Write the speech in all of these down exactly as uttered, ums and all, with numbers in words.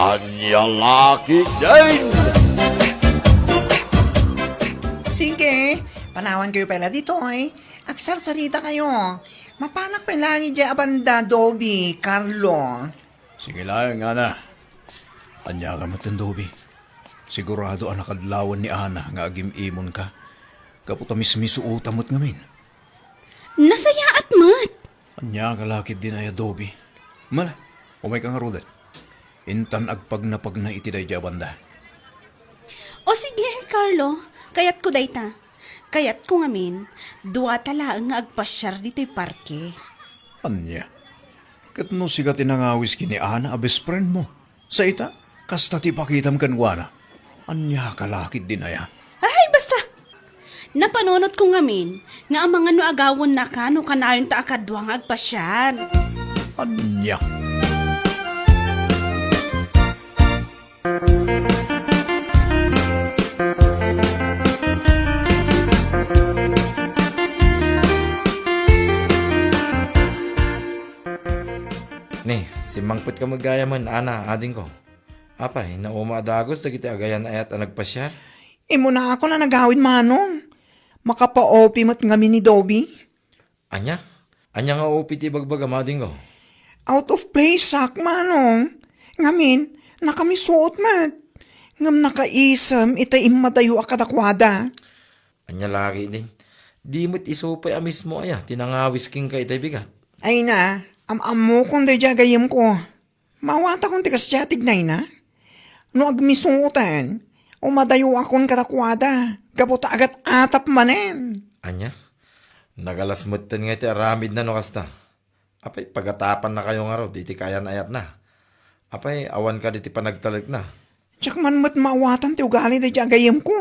Ania la ketdin? Sige, panawankayo pay la ditoy. Agsarsarita kayo. Mapanak pay laeng idiay a banda, Dobi, Carlo. Sige laeng, Ana. Ania ka met, Dobi? Sigurado a nakadlawan ni Ana nga agim-imonka. Gapu ta mismisuotam met ngamin. Nasayaat met! Ania ka la ketdin aya, Dobi? Mala, umayka ngaruden. Intan agpagnapagna iti daydiay a banda. O sige, Carlo, kayatko dayta. Kayatko ngamin, duata laeng nga agpasiar ditoy parke. Ania? Ket no sika ti nangawis ken ni Ana a best friend mo, sa ita, kasta ti ipakitam kenkuana. Ania ka la ketdin aya? Ay, basta! Napanunotko ngamin nga amangan no agawennaka no kanayonta a kadua nga agpasiar. Ania? Ni, simmangpetka met gayamen, Ana, adingko. Apay, nauma a dagus dagiti agayan-ayat a nagpasiar? Immunakon a nagawid, Manong. Makapa-OP met ngamin ni Dobi. Ania? Ania nga OP ti ibagbagam, adingko? Out of place, sak, Manong. Ngamin, nakamisuot met. Ngem nakaisem ita immadayo a kadakuada. Ania la ketdin? Di met isu pay a mismo aya ti nangawis kenka itay bigat? Ay na, am-ammokon daydiay a gayyemko. Maawatakon ti kasdiay a tignayna. No agmisuoten, umadayoakon kadakuada, gapu ta agat-atap manen. Ania? Nagalas metten nga iti aramidna no kasta. Apay, pagatapannakayo ngarud iti kaayan-ayatna? Apay, awan kadi ti panagtalekna? Diak man met maawatan ti ugali daydiay a gayyemko.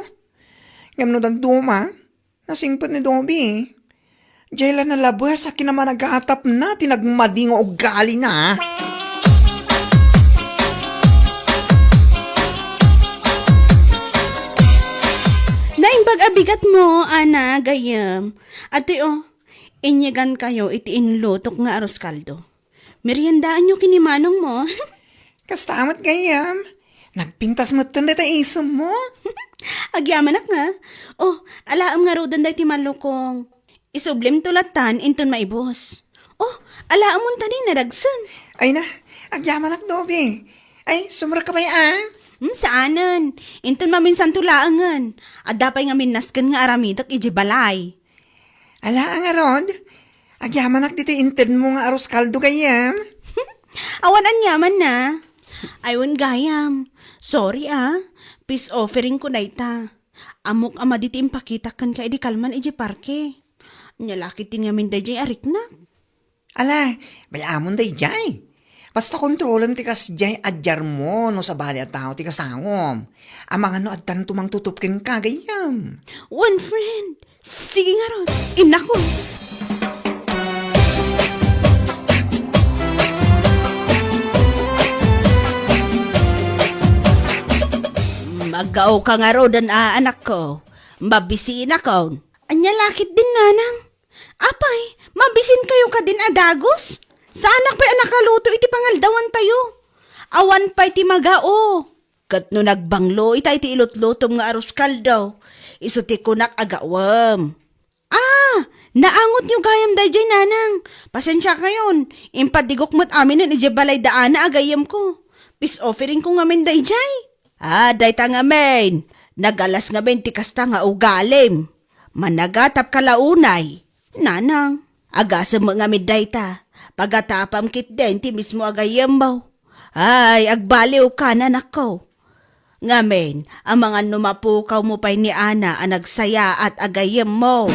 Ngem no dadduma, nasingpet ni Dobi. Diay la nalabes a kinamanagatapna ti nagmadi nga ugalina. Naimbag a bigatmo, Ana, gayyem. Adtoy, o, inyegankayo iti inlutok nga arroz caldo. Meriendaanyo ken ni manongmo. Kasta met gayyem. Nagpintas metten dayta isemmo. Agyamanak nga. O, alaem ngaruden daytoy malukong. Isublimto lattan inton maibus. O, alaem unta ni nadagsen. Ay na, agyamanak, Dobi. Ay, sumrekka pay a? Hmm, saanen. Inton maminsanto laengen. Adda pay ngamin nasken nga aramidek idiay balay. Ala, ngarud, agyamanak ditoy intedmo nga arroz caldo gayyem. Awan aniamanna. Ay, wen gayam. Sorry, a. Peace offeringko dayta. Ammok a madi ti impakitak kenka idi kalman idiay parke. Ania la ketdin ngamin daydiay a riknak? Ala, bay-amon daydiay. Basta kontrolem ti kasdiay a diarmo no sabali a tao ti kasangom. Amangan no addanto mangtutup kenka gayyem. One friend. Sige ngarud. Innakon. Maggaoka ngaruden a, anakko. Mabisinakon. Ania la ketdin, nanang? Apay, mabisinkayo kadin a dagus? Saanak pay a nakaluto iti pangaldawantayo. Awan pay ti magao. Ket no nagbanglo ita iti ilutlutom nga arroz caldo, isu ti kunak a gaawem. Ah, naangotyo gayam daydiay, nanang. Pasensiakayon, impadigok met aminen idiay balay da Ana a gayyemko. Peace offeringko ngamin daydiay. Ah, dayta ngamin. Nagalas ngamin ti kasta nga ugalim. Managatapka la unay. Nanang, agasem met ngamin dayta. Pagatapam ketdin ti mismo a gayyemmo. Ay, agbaliwka, nanakko. Ngamin, amangan no mapukawmo pay ni Ana a nagsayaat a gayyemmo.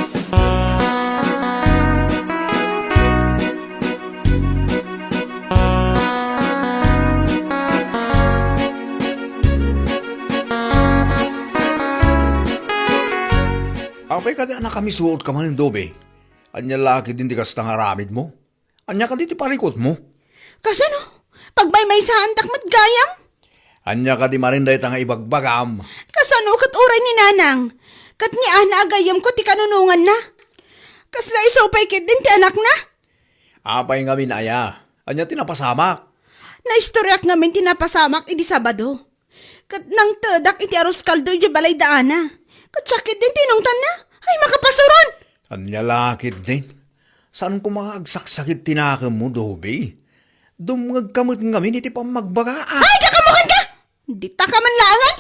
Apay kadi a nakamisuotka manen, Dobi? Ania la ketdin ti kasta nga aramidmo? Ania kadi ti parikutmo? Kasano? Pagmaymaysaantak met gayam? Ania kadi manen dayta nga ibagbagam? Kasano ket uray ni nanang? Ket ni Ana a gayyemko ti kanunonganna. Kasla isu pay ketdin ti anakna? Apay ngamin aya? Ania ti napasamak? Naistoriak ngamin ti napasamak idi Sabado. Ket nangtedak iti arroz caldo idiay balay da Ana. Ket sakit din tinungtanna. Ay, makapasuron! Ania la ketdin? Saan koma nga agsaksakit ti nakemmo, Dobe? Dumngegka met ngamin iti pammagbaga, a? Ay, diak ammoken ka! Dita ka man laengen!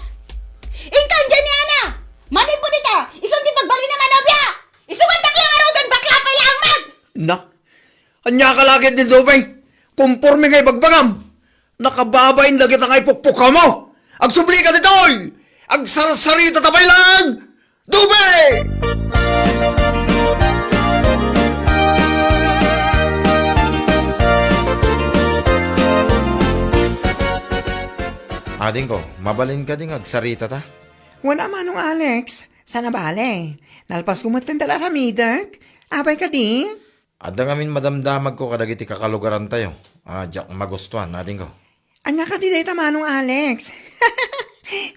Inka, diay ni Ana! Madin ko dita! Isun ti pagbalin a manobia! Isugatnak la ngaruden, bakla pay laeng man! Na, ania ka la ketdi, Dobe? Komporme nga ibagbagam! Nakababain dagita nga ipukpukawmo! Agsublika ditoy! Agsarsaritata pay laeng! Dobe! Adingko, mabalin kadi nga agsaritata? Wen a, Manong Alex, saan a bale. Nalpasko met ti aramidek. Apay kadi? Adda ngamin madamdamagko kadagiti kakalugarantayo a diak magustuan, adingko. Ania kadi dayta, Manong Alex?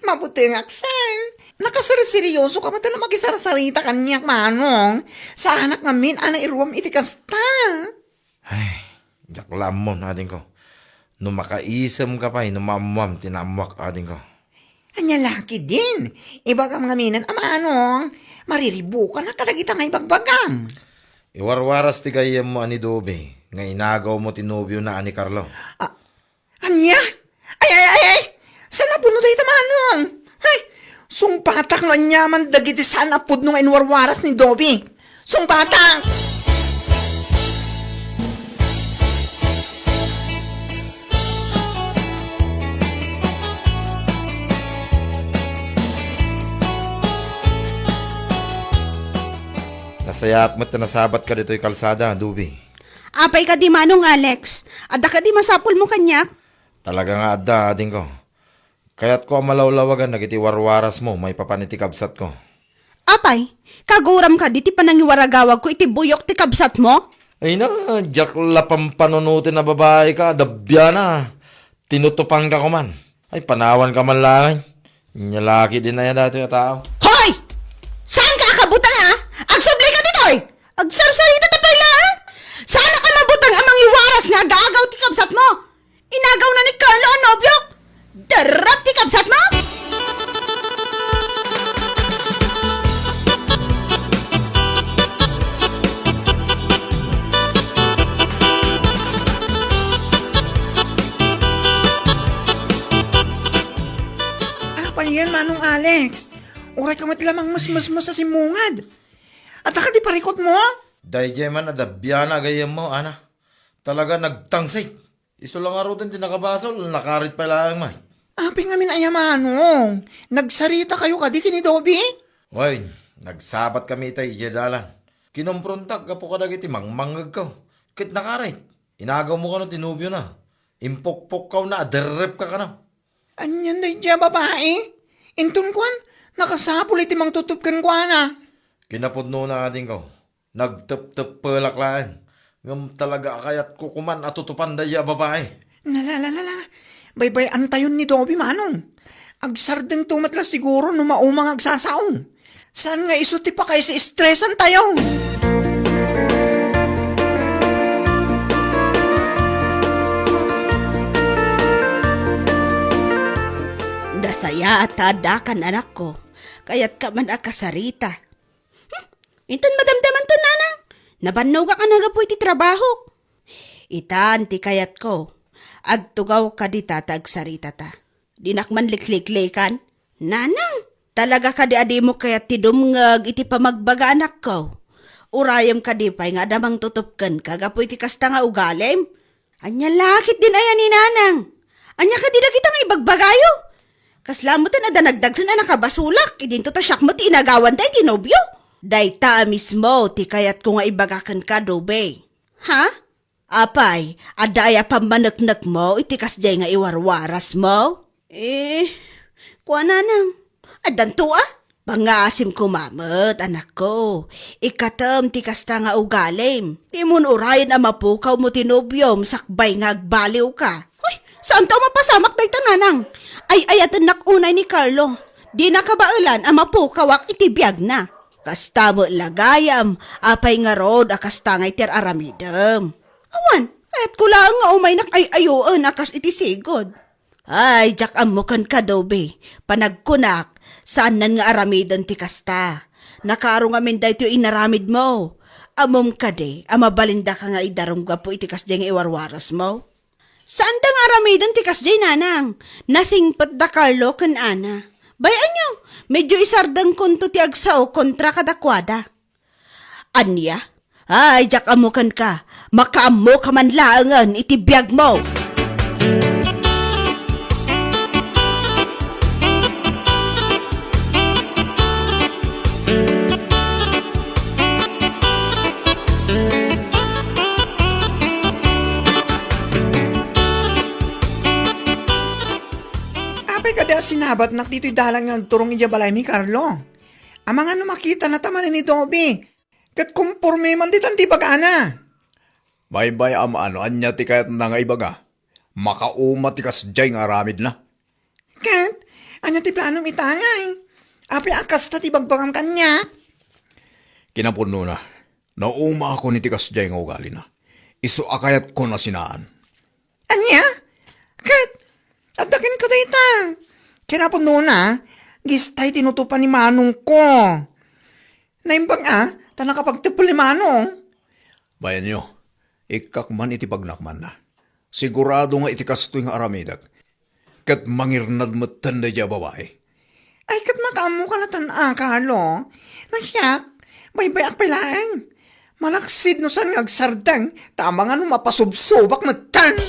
Mabutengak, sir. Nakaserseryoso ka met a makisarsarita kaniak, Manong. Saanak ngamin a nairuam iti kasta. Ay, diak la ammon, adingko. No makaisemka pay no maammoam ti naammoak, adingko. Ania la ketdin? Ibagam ngaminen a, Manong. Mariribukanak kadagita nga ibagbagam. Iwarwaras ti gayyemmo a ni Dobe nga inagawmo ti nobiona a ni Carlo. A, ania? Ay, ay, ay, ay! Saan a pudno dayta, Manong? Ay, sungbatak no aniaman dagiti saan a pudno nga inwarwaras ni Dobe. Sungbatak! Nasayaat met ta nasabatka ditoy kalsada, Dobe. Apay kadi, Manong Alex? Adda kadi masapulmo kaniak? Talaga nga adda, adingko. Kayatko a malawlawagan dagiti warwarasmo maipapan iti kabsatko. Apay, kaguram kadi ti panangiwaragawagko iti buyok ti kabsatmo? Ay na, diak la pampanunoten a babaika, dabiana. Tinutupanka koman. Ay, panawanka man laeng. Nia la ketdin aya datoy a tao? Hoy! Saanka a kabutang, a? Agsublika ditoy! Agsarsaritata pay laeng! Saanak a mabutang a mangiwaras nga agaagaw ti kabsatmo! Inagawna ni Carlo a nobiok! Darrep ti kabsatmo! Apay yan, Manong Alex? Uray ka met la mangmesmesmes a simmungad. Adda kadi parikutmo? Daydiay man a dabiana a gayyemmo, Ana. Talaga nagtangsit. Isu la ngaruden ti nakabasol, nakarit pay laeng met. Apay ngamin aya, Manong? Nagsaritakayo kadi ken ni Dobe? Wen, nagsabatkami itay idiay dalan. Kinomprontak gapu kadagiti mangmangngegko. Ket nakarit. Inagawmo kano ti nobiona. Impukpukkawna a derrepka kano. Anian daydiay a babai? Inton kuan, nakasapul iti mangtutop kenkuana. Kinapudnona, adingko. Nagtepteppelak laeng. Ngem talaga a kayatko koman a tutupan daydiay a babai. Nalalalala. Baybay-antayon ni Dobe, Manong. Agsardengto met la siguro no mauma nga agsasao. Saan nga isu ti pakaisi-estresantayo? Nasayaat ta addakan, anakko. Kayatka man a kasarita. Hmm, inton madamdamanto, nanang, nabannogak a nagapu iti trabahok. Itan ti kayatko, agtugawka dita ta agsaritata. Dinak man likliklikan. Nanang, talaga kadi a dimo kayat ti dumngeg iti pamagbaga, anakko? Urayem kadi pay nga adda mangtutop kenka gapu iti kasta nga ugalim? Ania la ketdin aya ni nanang? Ania kadi dagita nga ibagbagayo? Kasla metten a danagdagsen a nakabasolak, idinto ta siak met ti inagawanta iti nobio. Dayta a mismo ti kayatko nga ibaga kenka, Dobe. Ha? Apay, adda aya pammaneknekmo iti kasdiay nga iwarwarasmo? Eh, kua, nanang. Addanto a? Pangngasim koma met, anakko. Ikkatem ti kasta nga ugalim. Dimon urayen a mapukawmo ti nobiom sakbay nga agbaliwka. Hoy, saanto a mapasamak dayta, nanang. Ay-ayatennak unay ni Carlo. Dina kabaelan a mapukawak iti biagna. Kasta met la gayam, apay ngarud a kasta nga iti ar-aramidem? Awan, Kayatko laeng nga umaynak ay-ayoen a kas iti sigud. Ay, diak ammo kenka, Dobe. Panagkunak, saannan nga aramiden ti kasta. Nakaro ngamin daytoy inaramidmo. Ammom kadi a mabalindaka nga idarum gapu iti kasdiay nga iwarwarasmo? Saanda nga aramiden ti kasdiay, nanang. Nasingpet da Carlo ken Ana. Bay-anyo, medyo isardengkonto ti agsao kontra kadakuada. Ania? Ay, diak ammo kenka. Makaammoka man laengen iti biagmo. Apay kadi a sinabatnak ditoy dalan nga agturong idiay balaymi, Carlo? Amangan no makitana ta manen ni Dobe. Ket komporme man ditan ti ibagana. Baybay-am a no ania ti kayatna nga ibaga. Makauma ti kasdiay nga aramidna. Ket, ania ti planom ita, ngay? Apay a kasta ti ibagbagam kaniak? Kinapudnona, naumaakon iti kasdiay nga ugalina. Isu a kayatko a sinaan. Ania? Ket, adda kenka dayta. Kinapudnona, distay tinutupan ni manongko. Naimbag a, ta nakapagteppel ni manong. Bayanyo, ikkak man iti pagnak manna. Sigurado nga iti kastoy nga aramidek, ket mangirnad metten daydiay a babai. Ay, ket makaammoka latta, Carlo. No siak, baybayak pay laeng. Malaksid no saan nga agsardeng, ta amangan no mapasubsobak metten.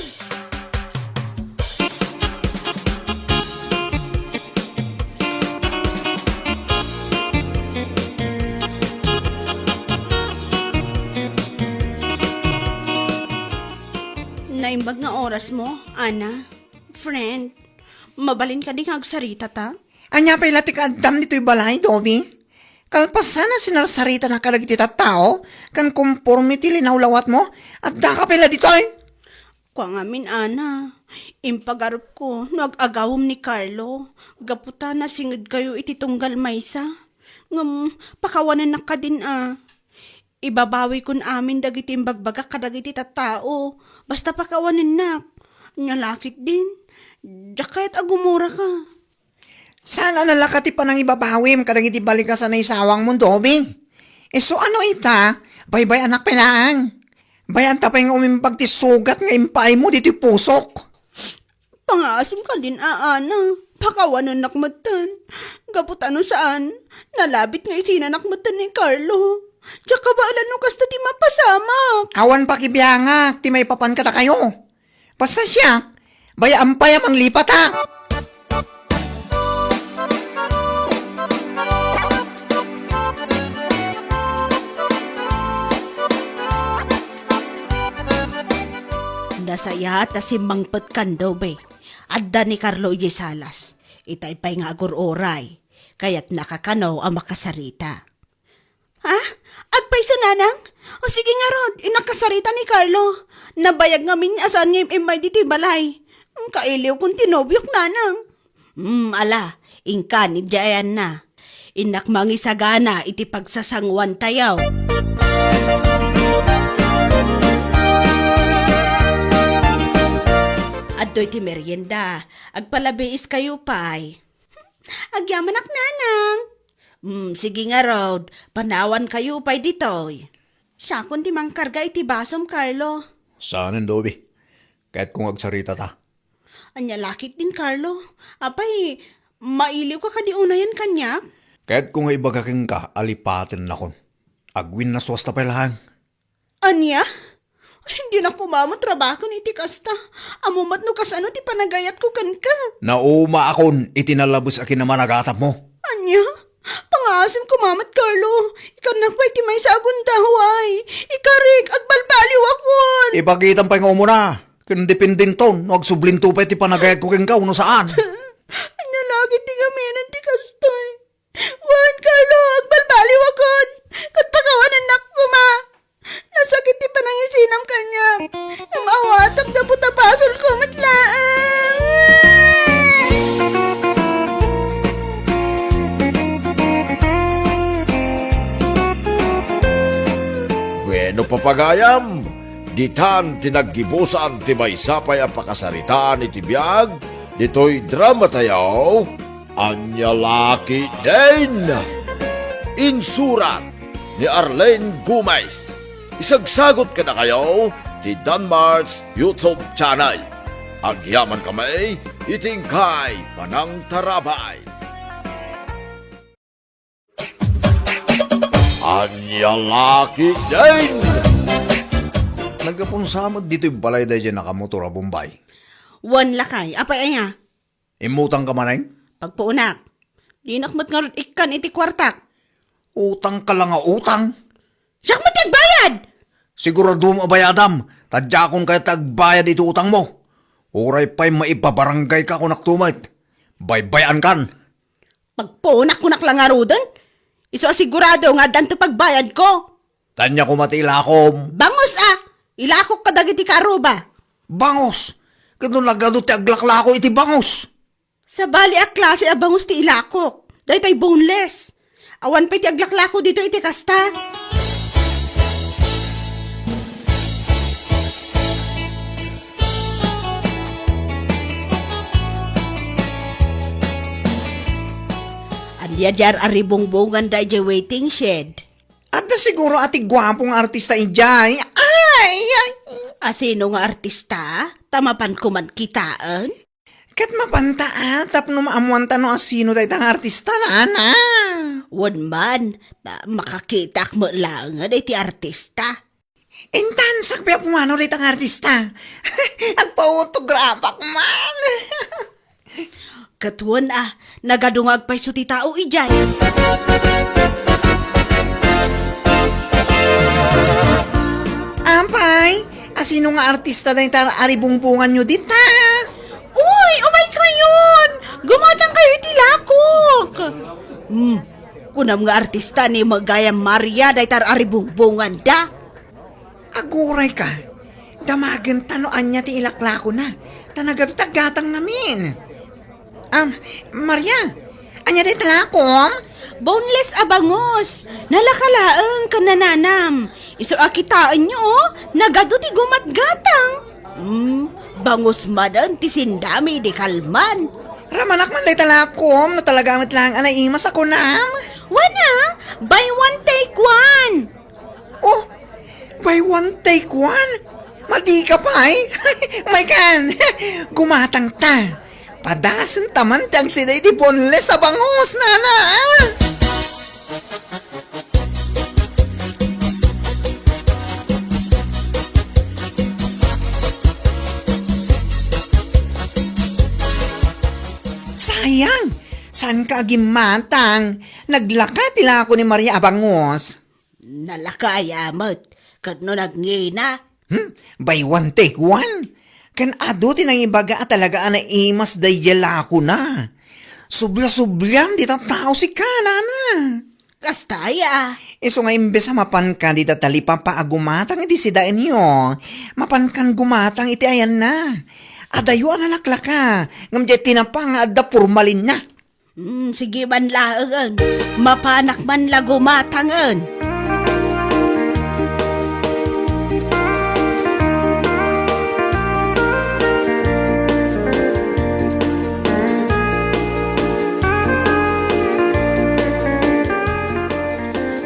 Naimbag nga orasmo, Ana. Friend, mabalin kadi nga agsaritata? Ania pay la ti kaaddam ditoy balay, Dobe? Kalpasan a sinarsaritanak kadagiti tattao, ken komporme ti linawlawatmo, addaka pay la ditoy? Kua ngamin, Ana, impagarupko no ag-agawem ni Carlo, gapu ta nasingedkayo iti tunggal maysa. Ngem, pakawanennak kadin a. Ibabawikon amin dagiti imbagbagak kadagiti tattao, basta pakawanennak. Ania la ketdin, diak kayat a gumuraka. Saan a nalaka ti panangibabawim kadagiti balikas a naisawangmo, Dobe? Isu a no ita, baybay-anak pay laeng. Bay-anta pay nga umimbag ti sugat nga impaaymo ditoy pusok. Pangaasim kadin a, Ana. Pakawanennak metten. Gapu ta no saan, nalabit nga isinanak metten ni Carlo. Diak kabaelan no kasta ti mapasamak. Awan pakibiangak ti maipapan kadakayo. Basta siak, bay-am pay a manglipatak. Nasayaat a simmangpet kan Dobe. Adda ni Carlo idiay salas. Itay pay nga agur-uray. Kayatnaka kano a makasarita. Ha? Agpayso, nanang? O sige ngarud, innak kasarita ni Carlo. Nabayag ngamin a saan nga im-immay ditoy balay. Kailiwkon ti nobiok, nanang. Hmm, ala, inkan, idiay ayanna. Innak mangisagana iti pagsasanguantayo. Adtoy ti merienda. Agpalabiiskayo pay. Agyamanak, nanang. Hmm, sige ngarud, panawankayo pay ditoy. Siakon ti mangkarga iti basom, Carlo. Saanen, Dobe. Kayatko nga agsaritata. Ania la ketdin, Carlo? Apay, mailiwka kadi unayen kaniak? Kayatko nga ibaga kenka a lipatennakon. Agwinnasuasta pay laeng. Ania? Dinak umamat rabakon iti kasta. Ammom met no kasano ti panagayatko kenka. Naumaakon iti nalabes a kinamanagtapmo. Ania? Pangaasim koma met, Carlo. Ikannak pay ti maysa a gundaway. Ikarik, agbalbaliwakon. Ipagitam pay nga umuna. Ken dependento no agsublinto pay ti panagayatko kenka wenno saan. Ania la ketdi nga aminen ti kastoy? Wen, Carlo, agbalbaliwakon. Ket pakawanennak koma. Nasakit ti panangisinam kaniak. Ngem awatak gapu ta basolko met laeng. Bueno, papagayam, Ditan ti naggibusan ti maysa pay a pakasaritaan iti biag ditoy dramatayo, Ania La Ketdin! Insurat ni Arlene Gomez. Isagsagut kadakayo ti Danmar's YouTube channel. Agyamankami iti inkay panangtarabay. Ania La Ketdin! Naggapunsa met ditoy balay daydiay nakamotor a Bombay. Wen lakay, apay aya? Immutangka manen? Pagpuonak. Dinak met ngarud ikkan iti kuartak. Utangka la nga utang? Siak met ti agbayad! Siguraduem a bayadam, ta diakon kayat ti agbayad iti utangmo. Uray pay maipabaranggayka, kunak to met. Baybay-ankan. Pagpuonak, kunak la ngaruden. Isu a sigurado nga addan ti pagbayadko. Ania koma ti ilakom? Bangus a! Ilakok kadagiti karuba. Bangus? Ket no nagadu ti aglaklako iti bangus? Sabali a klase a bangus ti ilakok. Daytay boneless. Awan pay ti aglaklako ditoy iti kasta. Ania diay ar-aribungbongan daydiay waiting shed? Adda siguro a ti guapo nga artista idiay. Ay, ay. Asino nga artista? Ta mapanko man kitaen? Ket mapanta a, tapno maammoanta no asino dayta nga artista, nana. Wen man, ta makakitak met laengen iti artista. Intan, sakbay a pumanaw dayta nga artista. Agpa-autograph-ak man. Ket wen a, nagadu nga agpayso ti tao idiay. Apay, asino nga artista dayta ar-aribungbonganyo dita? Uy, umaykayon! Gumatangkayo iti lakok! Hmm, kunam nga artista ni Magayang Maria dayta ar-aribungbonganda. Agurayka, damagenta no ania ti ilaklakona, ta nagadu ti aggatang ngamin. Am, Maria, ania dayta lakom? Boneless a bangus. Nalaka laeng ken nananam. Isu a kitaenyo, o, nagadu ti gumatgatang. Hmm, bangus manen ti sindami idi kalman. Ramanak man dayta lakom, no talaga met laeng a naimas a kunam. Wen a, buy one take one. Oh, buy one, take one? Madika pay? Maykan, gumatangta. Padasenta man ti agsida iti boneless a bangus, nana, a? Sayang, saanka a gimmatang? Naglaka ti lako ni Maria a bangus. Nalaka aya met, ket no nagngina? Hmm? Buy one, take one? Ken adu ti nangibaga a talaga a naimas daydiay lakona. Subla-subliam dita tao sika, nana. Kasta aya. Isu nga imbes a mapanka dita talipapa a gumatang iti sidaenyo, mapankan gumatang iti ayanna. Adayo a nalaklaka, ngem diay tinapa nga adda pormalinna. Hmm, sige man laengen. Mapanak man la gumatangen.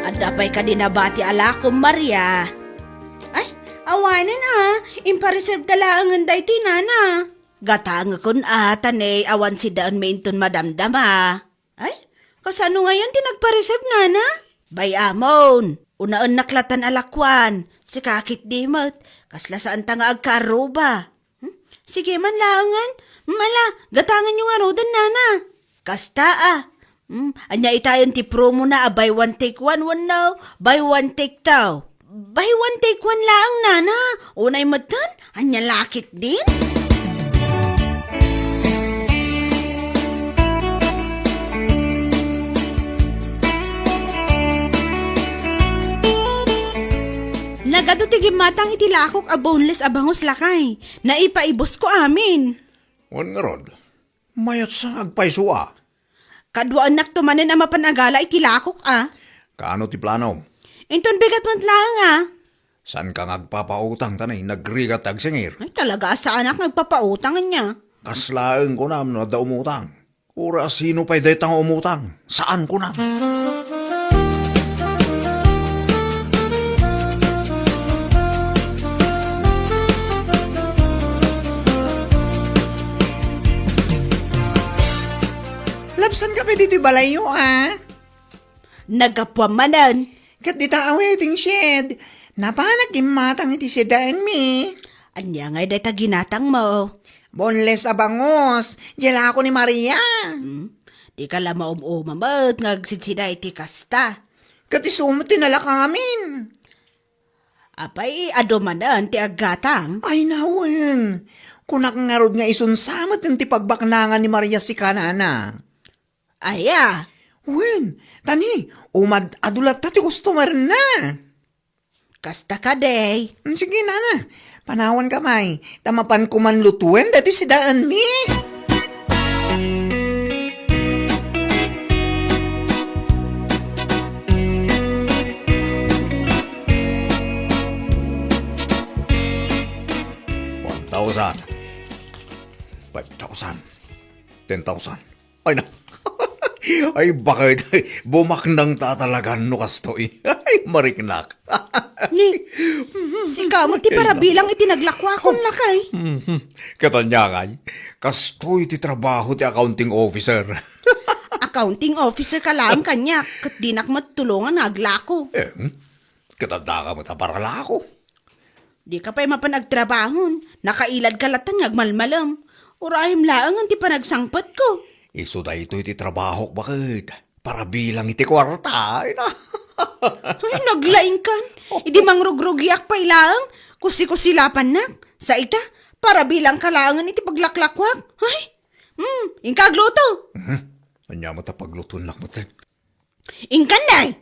Adda pay kadi nabati a lakom, Maria? Ay, awanen a. Impareserveta laengen daytoy, nana. Gatangekon a, ta ne awan sidaenmi inton madamdama. Ay, kasano ngayon ti nagpareserve, nana? Bay-amon, unaennak latan a lakuan. Sika ketdi met, kasla saanta nga agkaarruba. Hmm? Sige man laengen. Hmm, ala, gatangenyo ngaruden, nana. Kasta a. Hmm, ania itayen ti promona a buy one take one wenno buy one take two? Buy one take one laeng, nana. Unay metten, ania la ketdin? Nagadu ti gimmatang iti lakok a boneless a bangus, lakay. Naipaibusko amin. Wen ngarud, mayatsa nga agpayso a. Kaduaennakto manen a mapan a gala iti lakok a. Kaano ti planom? Inton bigat met laeng a. Saanka nga agpapautang, ta nay, nagrigat ti agsingir. Ay, talaga, saanak nga agpapautang ania. Kas laeng kunam no adda umutang. Uray sino pay dayta nga umutang? Saan kunam? Labsanka pay ditoy balayyo, a? Naggapuam manen. Ket dita a waiting shed, napanak gimmatang iti sidaenmi. Ania ngay dayta ginatangmo? Boneless a bangus, diay lako ni Maria. Hmm? Dika la maum-uma met nga agsidsida iti kasta. Ket isu met ti nalakamin. Apay, adu manen ti aggatang? Ay, nawen. Kunak ngarud nga isunsa met ti pagbaknangan ni Maria sika, nana. Aya? Wen, ta ni, umad-adu latta ti customer-na. Kasta kadi. Mm, sige, nana. Panawanka pay, ta mapanko man lutuen daytoy sidaenmi. One thousand. Five thousand. Ten thousand. Ay, na. Ay, bakit? Bumaknang ta talaga no kastoy. Ay, mariknak. Ni, sika met ti parabilang iti naglakuakon, lakay. Mhm. Ket ania ngay, kastoy ti trabaho ti accounting officer. Accounting officer ka laeng kaniak, ket dinak met tulongan nga aglako. Eh, hmm? Ket addaka met a paralako. Dika pay mapan agtrabahon, nakailadka latta nga agmalmalem. Urayem laengen ti panagsangpetko. Isu daytoy ti trabahok, baket. Parabilang iti kuarta, ay na. Ay, naglaingkan. Idi mangrugrugiak pay laeng, kusi-kusi lapannak. Sa ita, parabilangka laengen iti paglaklakuak. Ay, hmm, inka agluto. Mhm. Ania met a paglutoennak met? Inkan, nay!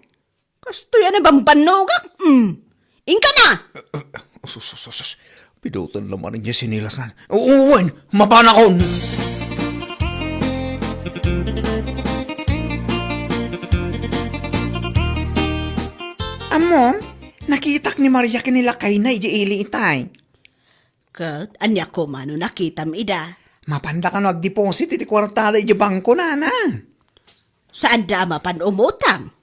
Kastoy a nabambannogak, mm. Inka na! Eh, eh, sus, sus, sus, sus. Pidoten la manen diay sinilasna. Wen, mapanakon! Ammom, nakitak ni Maria ken ni lakayna idiay ili itay. Ket ania koma no nakitam ida? Mapanda kano agdeposit iti kuartada idiay bangko, nana. Saanda a mapan umutang?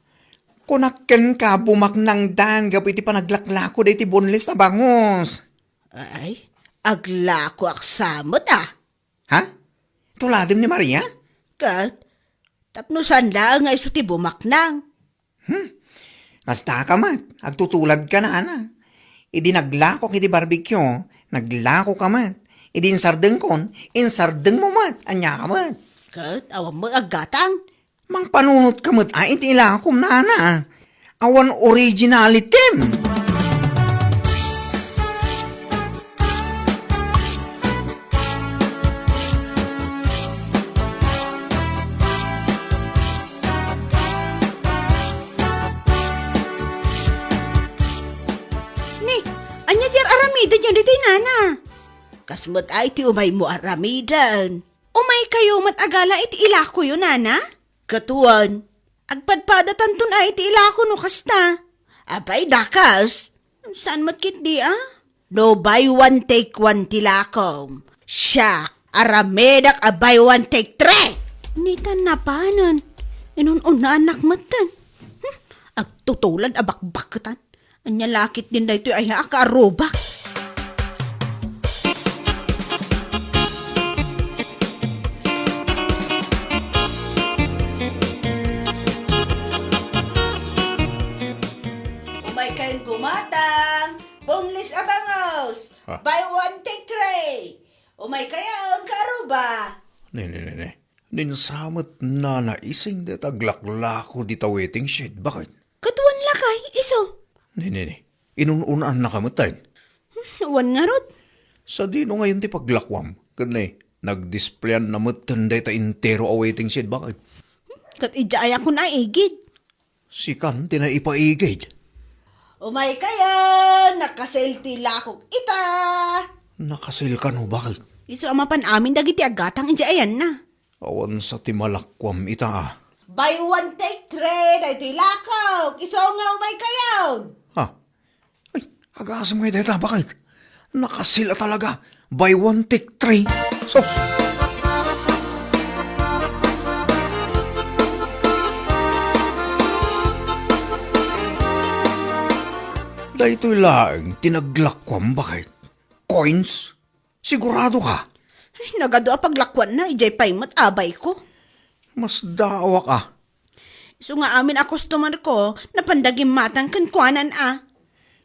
Kunak kenka, bumaknangdan gapu iti panaglaklako daytoy boneless a bangus. Ay, aglakoak sa met, a. Ha? Tuladem ni Maria? Ket, tapno saan laeng nga isu ti bumaknang. Hmm? Kasta ka met, agtutuladka, nana. Idi naglakok iti barbecue, naglakoka met. Idi insardengkon, insardengmo met. Ania ka met? Ket, awan met aggatang. Mangpanunotka met a iti ilakom, nana. Awan originality. Ni, ania ti ar-aramidenyo ditoy, nana? Kas met ay ti umaymo ar-aramiden. Umaykayo met a gala iti ilakoyo, nana? Ket wen, agpadpadatanton a iti ilako no kasta. Apay, dakas? Saan met ketdi a? No buy one, take one ti lakom. Siak, aramidak a buy one, take three! Nitan napanen. Inun-unaannak metten. Hmm, agtutulad a bakbakketan. Ania la ketdin daytoy a yaak a arubak? Umaykayon gumatang, boneless a bangus. Ah. Buy one, take three. Umaykayon, kaaruba. Ne, ne, ne, ne. Ninsamet nana ising dayta aglaklako dita waiting shed, baket? Ket wen lakay, isu. Ne, ne, ne. Inun-unaannaka metten. Hmm, wen ngarud. Sadino ngayon ti paglakuam? Ket ne, nagdisplayan na metten dayta entero a waiting shed, baket? Hmm, ket idiay a kunak igid. Sikan ti naipaigid. Umaykayon, nakasale ti lakok ita. Nakasale kano, baket? Isu a mapan amin dagiti aggatang idiay ayanna. Awan sa ti malakuam ita a. Buy one, take three, daytoy lakok. Isu nga umaykayon. Ha? Ay, Agasem ngay dayta, bakit? Nakasil a talaga. Buy one, take three. Sus! Daytoy laeng ti naglakuam, bakit? Coins? Sigurado ka? Ay, nagadu a paglakuanna, idiay pay met abayko. Masdaawak a. Isu nga amin a customer ko, napanda gimmatang kenkuanan a.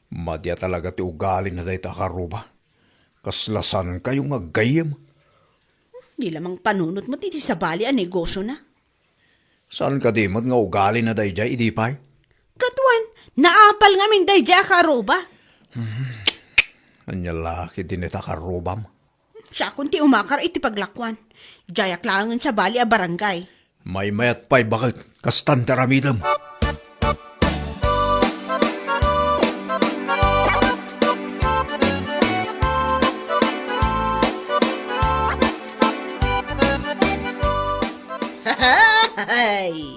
Madi a talaga ti ugalina dayta a karuba. Kasla saan kayo nga aggayyem? Di la mangpanunot met iti sabali a negosiona. Saan kadi met nga ugalina daydiay idi pay? Ket wen, naapal ngamin daydiay a karuba. Ania la ketdi dayta a karubam? Siakon ti umakar iti paglakuan. Diayak laengen sabali a barangay. Maymayat pay, baket, kastan ti aramidem. Hay!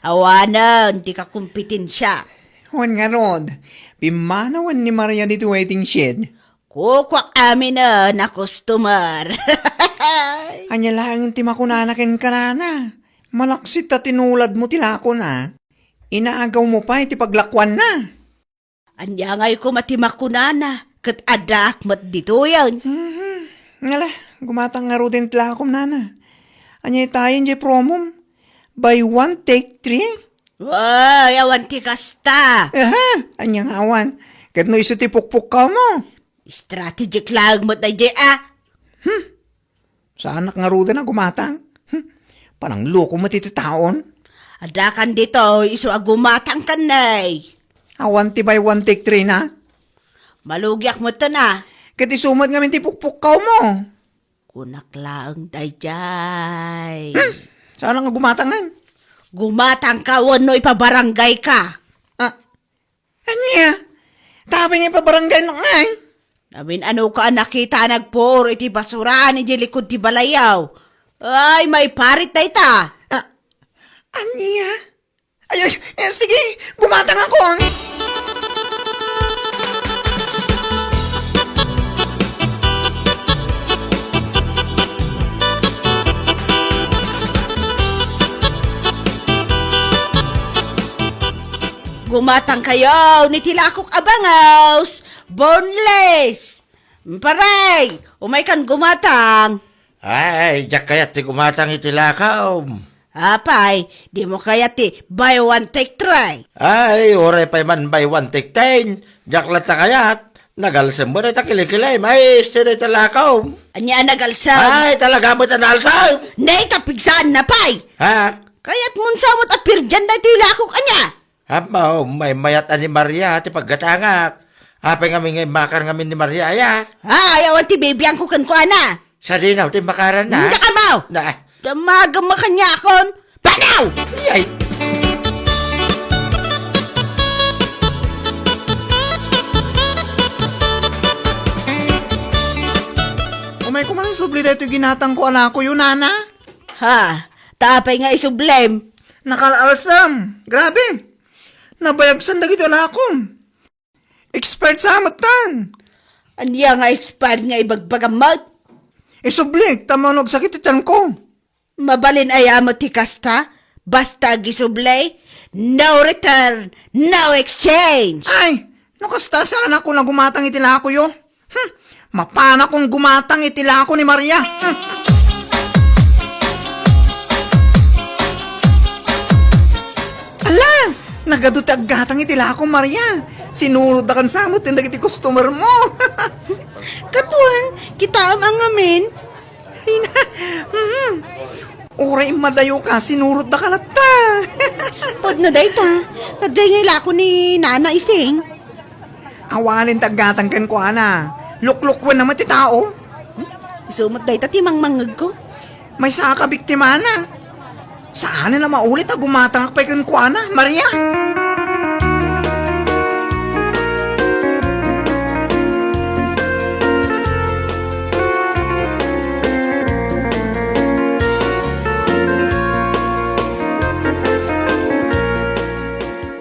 Awanen ti kakompetensia. Wen ngarud, pimmanawen ni Maria ditoy waiting shed. Kukuak aminen a customer. Ania laeng ti makunana kenka, nana? Malaksid ta tinuladmo ti lakona. Inagawmo pay ti paglakuanna. Ania ngay koma ti makunana ket addaak met ditoyen? Mhm. Ngala, gumatang ngaruden ti lakom, nana. Ania itayen diay promom? Buy one, take three? Ay, awan ti kasta. Aha, ania nga awan? Ket no isu ti pukpukkawmo? Strategic laeng met daydiay a. Hmm. Saanak ngaruden a gumatang? Hmm. Panangloko met iti taon? Addakan ditoy isu a gumatang ken nay. Awan ti buy one, take three na? Malugiak metten a. Ket isu met ngamin ti pukpukkawmo. Kunak laeng daydiay. Hmm? Saanak nga gumatangen? Gumatangka wenno ipabarangayka? Ah, ania? Tapay nga ipabarangaynak ngay? Amin-anoka a nakita a nagpuor iti basuraan iti likud ti balayyo. Ay, maiparit dayta. Ah, ania? Ay, ay, eh, sige, gumatangakon. Gumatangkayon iti lakok a bangaws, boneless. Paray, umaykan gumatang. Ay, diak kayat ti gumatang iti lakom. Apay, dimo kayat ti buy one take three? Ay, uray pay man buy one take ten. Diak latta kayat. Nagalsem met dayta kilikilem. Ay, isu dayta lakom. Ania a nagalsem? Ay, talaga met a naalsem. Nay, kapigsaanna pay. Ha? Kayatmon sa met a pirdian daytoy lakok, ania? Ammo, maymayat a ni Maria ti paggatangak. Apay ngamin nga immakar ngamin ni Maria, aya? Ay, awan ti bibiangko kenkuana. Sadino ti immakaranna? Dakayo! Na. Damagem a kaniakon. Panaw! Ay! Umayko man isubli daytoy ginatangko a lakoyo, nana. Ha? Ta apay nga isublem? Nakal-alsem. Grabe. Nabayagsan dagiti alakom. Expert sa metten. Ania nga expert nga ibagbagam met? Isublik, ta mano agsakit ti tianko. Mabalin aya met ti kasta? Basta agisubli, no return, no exchange. Ay, no kasta, saanakon a gumatang iti lakoyo. Hmm, mapanakon gumatang iti lako ni Maria. Hmm. Ala, nagadu ti aggatang iti lako, Maria. Sinurotda kan sa metten dagiti customer mo. Kaduan, kitaem a ngamin. Ay na, hmm. Uray immadayoka, sinurotdaka latta. Pudno dayta, adda ngay lako ni Nana Ising. Awanen ti aggatang kenkuana. Luklukwenna met ti tao. Isu met dayta ti mangmangngegko. Maysa a kabiktimana. Saanen a maulit a gumatangak pay kenkuana, Maria.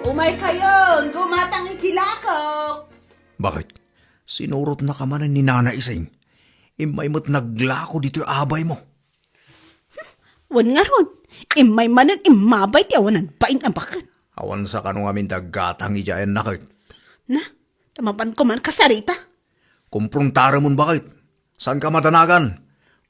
Umaykayon, gumatang iti lakok. Bakit? Sinurotnaka manen ni Nana Ising. Immay met naglako ditoy abaymo. Wen ngarud, immay manen immabay ti awan nagbain a baket. Awan sa kano ngamin ti aggatang idiay ayanna ket. Na, ta mapanko man kasarita. Kumprontaremon baket. Saanka madanagan?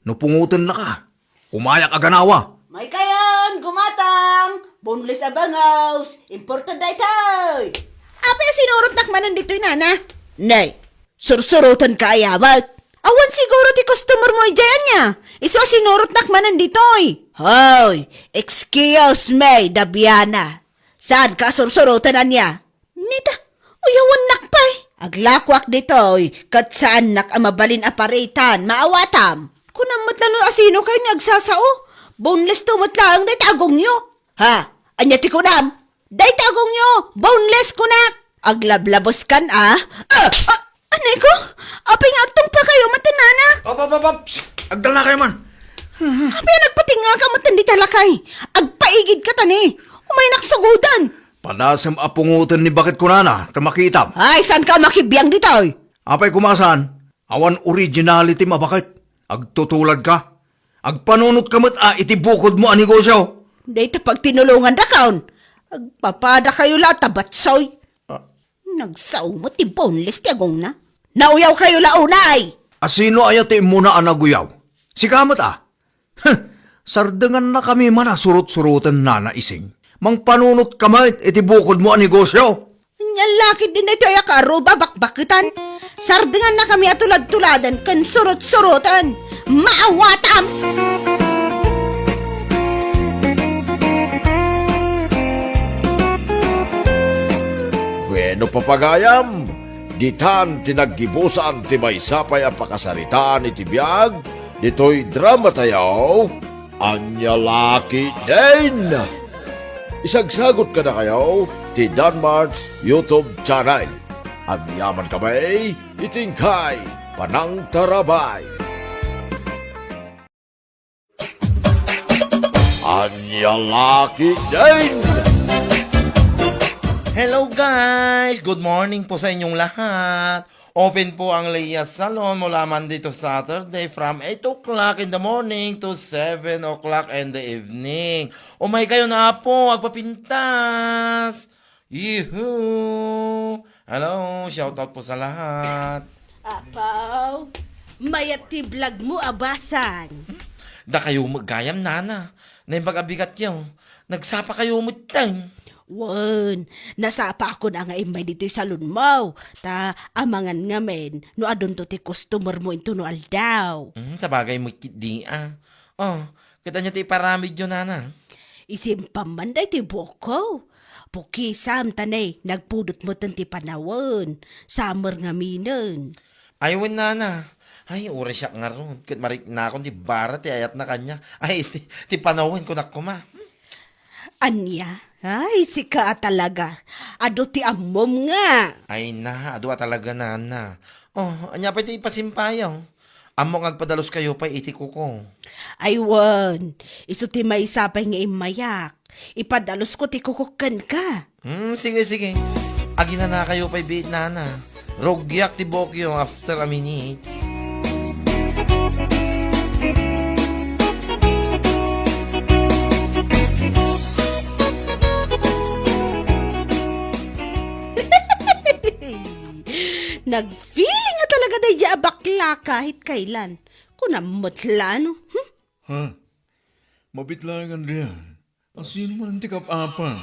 No pungotennaka, umayak a ganawa. Maykayon, gumatang! Boneless a bangus! Imported daytoy! Apay a sinurotnak manen ditoy, nana? Nay, sursurotenka aya met? Awan siguro ti customer mo idiay ania. Isu a sinurotnak manen ditoy. Hoy, excuse me, Dabiana. Saanka a sursuroten ania? Nita, uyawannak pay. Aglakoak ditoy, ket saannak a mabalin a paritan, maawatam. Kunam met la no asino kayo ni agsasao. Boneless to met laeng dayta agongyo. Ha? Ania ti kunam? Dayta agongyo, boneless kunak. Aglablaboskan a? Ah! Ah! Anay ko? Apay nga agtungpa kayo, maten nana? Op, op, op, op! Agdalna kayo man! Apay nga nagpatingngaka maten dita lakay? Agpaigidka tani. Umaynak sugoden. Padasem a pungoten ni baket kunana, ta makitam. Ay, saanka makibiang ditoy? Apay koma saan? Awan originality a baket. Agtutuladka. Agpanunotka met a iti bukodmo a negosyo. Dayta pagtinulongandakon. Agpapada kayo la ta batsoy. Ah. Nagsao met ti boneless ti agongna. Nauyaw kayo la unay! Asino aya ti immuna a naguyaw? Sika met a? Huh! Sardengannakami man a surot-suroten, Nana Ising. Mangpanunotka met iti bukodmo a negosyo. Ania la ketdin daytoy a kaaro, bakbaketan. Sardengannakami a tulad-tuladen ken surot-suroten. Maawatam! Bueno, papagayam, ditan ti naggibusan ti maysa pay a pakasaritaan iti biag ditoy drama tayo, Ania La Ketdin. Isagsagot kadakayo ti Danmart's YouTube channel. Aniaman kami iti inkay panangtarabay. Ania La Ketdin! Hello guys! Good morning po sa inyong lahat. Open po ang Leia Salon mula Monday to Saturday from eight o'clock in the morning to seven o'clock in the evening. Umay kayo na po, agpapintas! Yuhu! Hello, shoutout po sa lahat. Apaw, mayat ti vlog mo, abasan. Dakayo met gayam, nana. Naimbag a bigatyo. Nagsapa kayo metten. Wen, nasapakon a nga immay ditoy salon mo. Ta amangan ngamin no adunto ti customer mo intono aldaw. Hmm, sabagay met ketdi a. Oh, ket ania ti iparamidyo, nana? Isimpam man daytoy buokko. Pukisam ta ne, nagpudot metten ti panawen. Summer ngaminen. Ay, wen, nana. Ay, uray siak ngarud. Ket mariknakon ti bara ti ayatna kaniak. Ay, isti, ti panawen kunak koma. Ania? Ay, sika a talaga. Adu ti ammom nga. Ay na, adu a talaga, nana. Oh, ania pay ti ipasimpayo? Ammok nga agpadalus kayo pay iti kuko. Ay wen, isu ti maysa pay nga immayak. Ipadalusko ti kukok kenka. Hmm, sige, sige. Aginana kayo pay biit, nana. Rugiak ti buokyo after a minutes. Nagfeeling a talaga daydiay a bakla kahit kailan. Kunam met la, no? Hmm? Ha? Mabitlagan diay. Asino man ti kap-apam?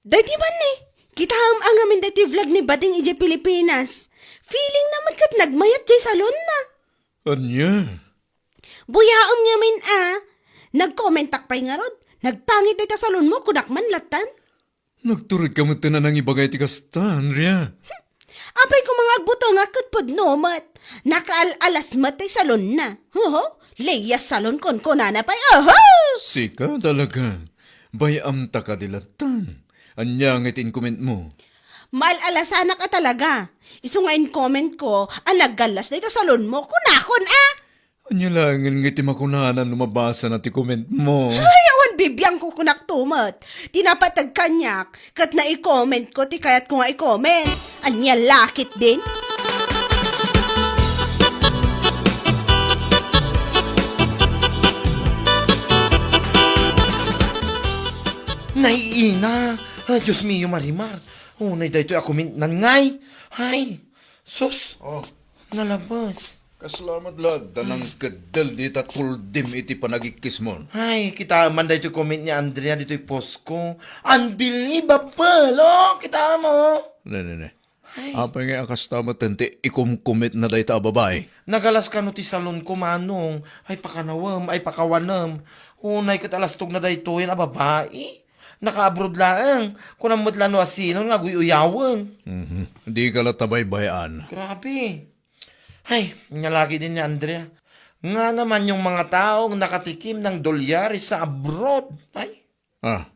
Daydi man ni, kitaem a ngamin daytoy vlog ni Bading idiay Pilipinas. Feeling na met ket nagmayat diay salonna. Ania? Buyaem ngamin a. Nagkomentak pay ngarud. Nagpangit dayta salon mo, kunak man lattan. Nagturedka met ti nanangibagay ti kasta, Andrea. Apay koma nga agbutengak ket pudno met. Nakaal-alas met ti salonna. Oho, Leia Salon kunkunana pay. Oho! Sika talaga. Bay-am ta kadi lattan. Ania nga iti inkoment mo? Maal-alasanak a talaga. Isu nga inkoment ko a naggallas dayta salon mo. Kunakon a! Ania laengen nga iti makunana no mabasana ti comment mo? Ay, awan bibiangko kunak to met. Ti napateg kaniak, ket naikomentko ti kayatko nga ikoment. Ania la ketdin? Ay, ina! Ay, Diyos mio, Marimar! Unay daytoy a comment nan ngay! Ay! Sus! Oh. Nalabas! Kasla met la adda nangkeddel dita tuldim iti panagikkismon. Ay, kita man daytoy comment ni Andrea ditoy post ko. Unbelievable! Oh, kita mo? Ne, ne, ne. Ay. Apay nga a kasta met ti ikumkumitna dayta a babai? Nagalas kano ti salon ko, Manong. Ay pakanawem, ay pakawanem. Unay ket alastogna daytoyen a babai. Naka-abroad laeng. Kunam met la no asino nga aguy-uyawen. Mhm. Dika la tabaybay-an. Grabe. Ay, ania la ketdin ni Andrea. Ngana man yung mga taong nakatikim ng dolyares sa abroad. Ay. Ah.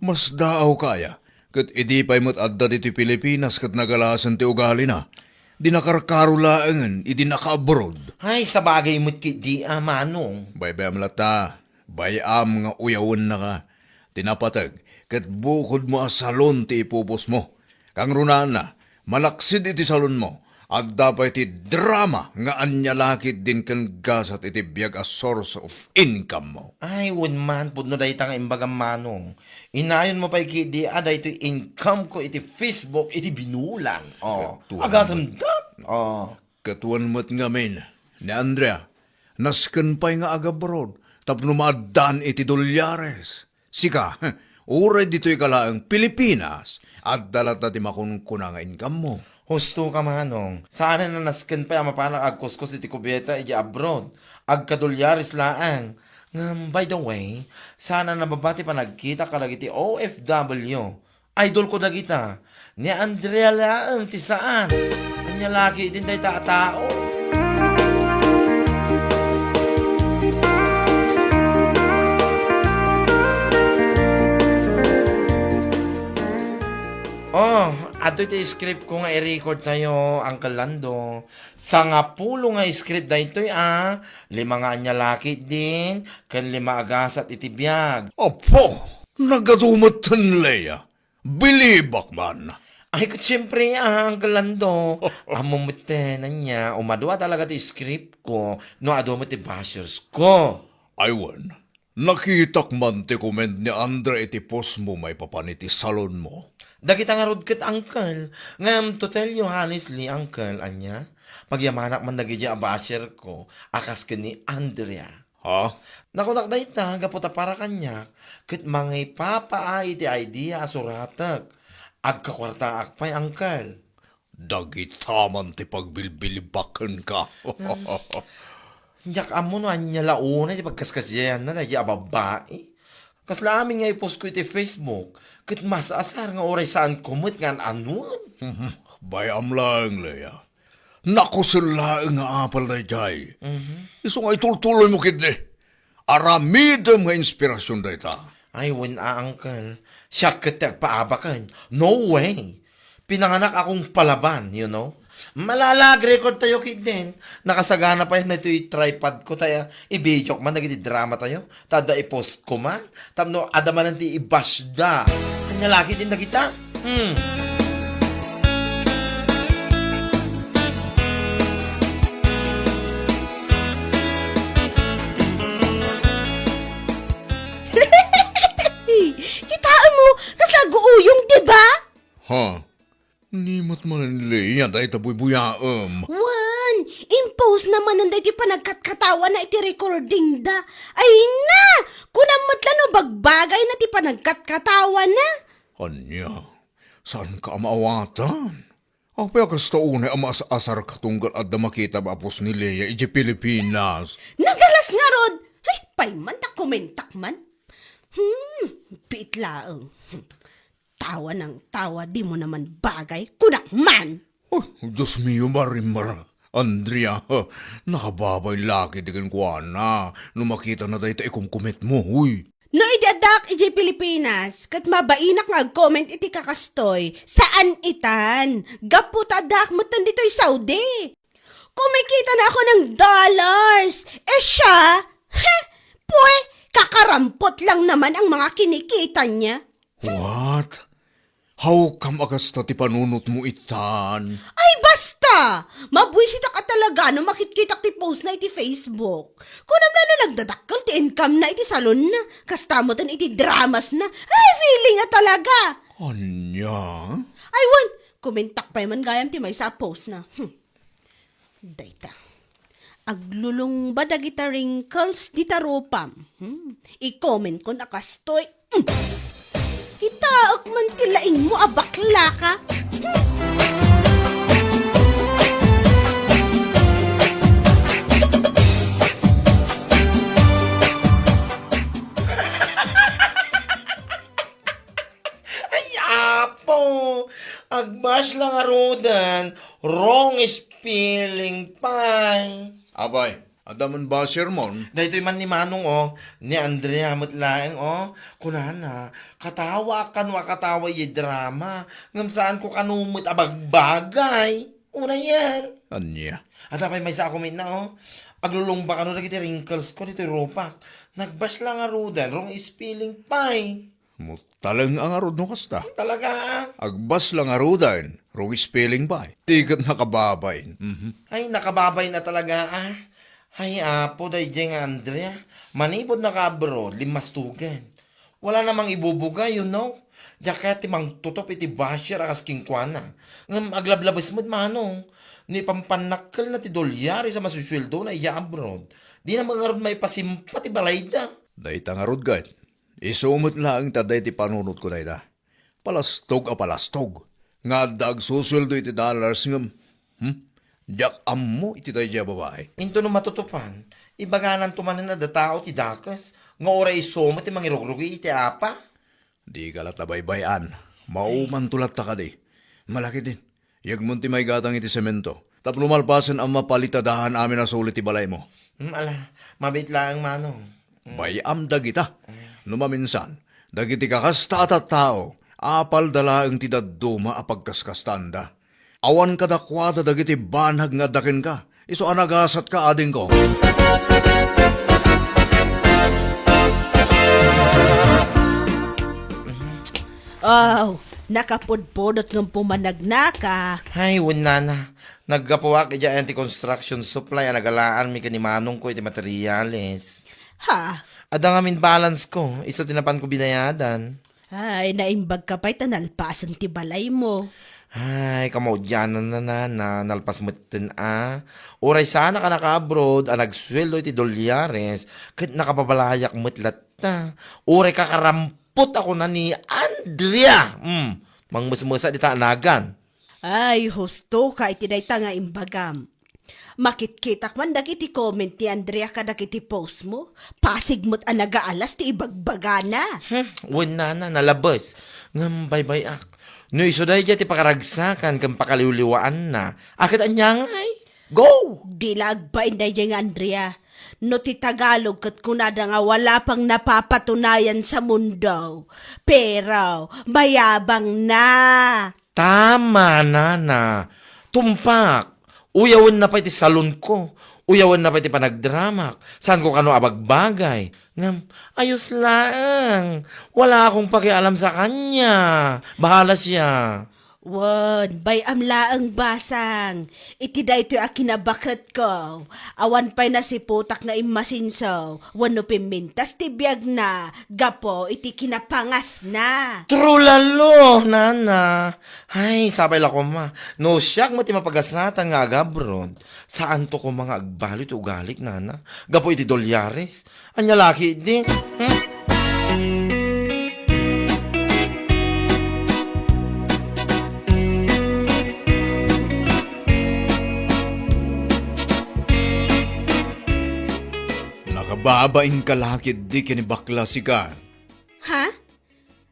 Masdaawka aya, ket idi pay met adda ditoy Pilipinas ket nagalasen ti ugalina, di nakarkaro laengen idi naka-abroad. Ay, sabagay met ketdi a, Manong. Baybay-am latta, bay-am nga uyawennaka. Ti napateg, ket bukodmo a salon ti ipupusmo. Kangrunaanna, malaksid iti salonmo, adda pay ti drama nga ania la ketdin ken gasat iti biag a source of income mo. Ay, wen man, pudno dayta nga imbagam, Manong. Inayonmo pay ketdi a daytoy income ko iti Facebook, iti binulan. Oh, agasem dat. Oh. Ket wen met ngamin, ni Andrea, nasken pay nga agabroad tapno maaddaan iti dolyares. Sika, uray ditoy ka laeng Pilipinas, adda latta ti makunkuna nga income mo. Husto ka, Manong. Saanen a nasken pay a mapanak agkuskus iti kubyeta iti abroad. Agkadolyares laeng. Ngem, by the way, saan a nababa ti panagkita kadagiti O F W. Idol ko dagita. Ni Andrea laeng ti saan. Ania la ketdin dayta a tao? Oh, adtoy ti script ko nga i-record tayo, Uncle Lando. Sangapulo nga script daytoy a, lima nga ania la ketdin, ken lima a gasat iti biag. Apo! Nagadu metten, Lea. Bilibak man. Ay, ket siyempre, ah, Uncle Lando. Ammo metten, ania, umadua talaga ti script ko, no adu met ti bashers ko. Ay, wen, nakitak man ti comment ni Andre iti post mo maipapan iti salon mo. Dagita ngarud ket, Uncle. Ngem, to tell you honestly, Uncle, ania, pagyamanak man dagiti a basher ko, a kas ken ni Andrea. Ha? Nakunak dayta, gapu ta para kaniak, ket mangipapaay iti idea a suratek. Agkakuartaak pay, Uncle. Dagita man ti pagbilbilibak kenka. Diak ammo no ania la unay ti pagkaskasiayanna daydi a babbai. Kasla amin nga i-post ko iti Facebook, ket mas asar nga uray saanko met nga an-anuan. Mhm. Bay-am laeng, Lea. Nakusel laeng nga apal daydiay. Mhm. Isu nga itultuloymo ketdi. Aramidem nga inspirasyon dayta. Ay, wen a, Uncle. Siak ket ti agpaabaken. No way. Pinanganak akong palaban, you know. Malala, ag-record tayo ketdin. Nakasagana pay daytoy tripod ko, ta ibidiok man dagiti drama tayo. Ta adda i-post ko man. Tapno adda manen ti i-bash da. Ania la ketdin dagita? Hmm. Kitaem mo, kasla aguuyong, di ba? Ha? Ni met manen, Lea, dayta buybuyaem. Wen, impose na manen daytoy panagkatkatawana iti recording da. Ay na! Kunam met la no bagbagayna ti panagkatkatawana. Ania? Saanka a maawatan? Apay a kasta unay a maas-asarka tunggal adda makita a post ni Lea idiay Pilipinas? Nagalas ngarud! Ay, pay man ta komentak man. Hmm, biit laeng. Tawa nang tawa, di mo naman bagay. Kunak man! Oh, Diyos mio, Marimar. Andrea, nakababay la ketdi kenkuana no makitana dayta ikumkumitmo, uy. No idi addaak idiay Pilipinas, ket mabainak nga ag-comment iti kakastoy, saan itan? Gapu ta addaak metten ditoy Saudi. Kumikita na ako ng dollars. Eh siya, he, pwe, kakarampot lang naman ang mga kinikita niya. What? Hawkam a kasta ti panunotmo itan? Ay, basta! Mabuisitak a talaga no makitkitak ti post na iti Facebook. Kunam la no nagdadakkel ti income na iti salon na, kasta met iti dramas na. Ay, feeling a talaga! Anya? Ay, wen, kumentak pay man gayam ti maysa a post na. Hmm. Dayta. Aglulungba dagita wrinkles dita rupam. Hmm. I-comment kon a kastoy. Hmm. Kitaek man ti laingmo a bakla ka. Hmm. Ay, Apo! Agbash lang a rudan, wrong spelling pay. Apay, adda man ba sermon? Daytoy man ni Manong, oh, ni Andrea met laeng, oh. Kunana, katawa kano a katawa idiay drama, ngem saanko kano met a bagbagay. Unayen. Ania? Adda pay maysa a comment na, oh. Aglulungba kano dagiti wrinkles ko ditoy rupak. Nagbash lang a rudan, wrong spelling pay. Mutaleng a ngarud no kasta. Talaga, ah. Agbas lang a rudan, wrong spelling pay. Ti ket nakababain. Mhm. Ay, nakababain a talaga, ah. Ay, Apo, daydiay nga Andrea. Manipud naka-abroad, limmastugan. Wala namang ibubuga, you know. Diak kayat ti mangtutop iti basher a kas kenkuana. Ngem aglablabes met, Manong. No ipampannakkelna ti dolyares a masusueldona idiay abroad, dina met ngarud maipasimpa ti balayda. Dayta ngarud, ket. Isu met laeng ta daydi panunotko dayta. Palastog a palastog nga adda agsusueldo iti dollars ngem, hmm? Diak ammo iti daydiay a babai. Intono matutupan, ibagananto manen a datao ti dakes nga uray isu met ti mangirugrugi iti apa? Dika la ta baybay-an. Maumanto latta kadi. Malakidin. Yegmon ti maigatang iti semento. Tapno malpasen a mapalitadahan amin a suli ti balaymo. Hmm, ala, mabiit laeng, Manong. Hmm. Bay-am dagita. Ay. No maminsan, dagiti kakasta a tattao, apalda laeng ti dadduma a pagkaskastanda. Awan kadakuada dagiti banag nga adda kenka. Isu a nagasatka, adingko. Aw, nakapudpudot ngem pumanagnaka. Ay, wen nana. Naggapuak idiay anti-construction supply a nagalaanmi ken ni manongko iti materials. Ha? Adda ngamin balance ko, isu ti napanko binayadan. Ay, naimbag ka pay ta nalpasen ti balaymo. Ay, kamaudiananna, nana, nalpas metten a. Uray saanak a naka-abroad a nagsueldo iti dolyares, ket nakababalayak met latta. Uray kakarampot a kuna ni Andrea. Hmm, mangmesmesa dita a nagan. Ay, husto ka iti dayta nga imbagam. Makitkitak man dagiti comment ni Andrea kadagiti post mo. Pasig met a nagaalas ti ibagbagana. Hmm, wen nana, nalabes. Ngem baybay-ak. No isu daydiay ti pakaragsakan ken pakaliwliwaanna, a ket ania ngay? Go! Di la agbain daydiay nga Andrea. No ti Tagalog ket kunada nga wala pang napapatunayan sa mundo. Pero, mayabang na. Tama, nana. Tumpak. Uyawenna pay ti salonko. Uyawenna pay ti panagdramak. Saanko kano a bagbagay. Ngem, ayos laeng. Wala akong pakialam sa kanya. Bahala siya. Wen, bay-am laeng, basang. Iti daytoy a kinabaketko, awan pay nasiputak nga immasinso wenno pimmintas ti biagna gapu iti kinapangasna. Trulalo, nana. Ay, sapay la koma. No siak met ti mapagasatan nga agabroad, saanto koma nga agbaleg ti ugalik, nana. Gapu iti dolyares. Ania la ketdi? Hmm? Nakababain ka la ketdi ken ni bakla sika. Ha?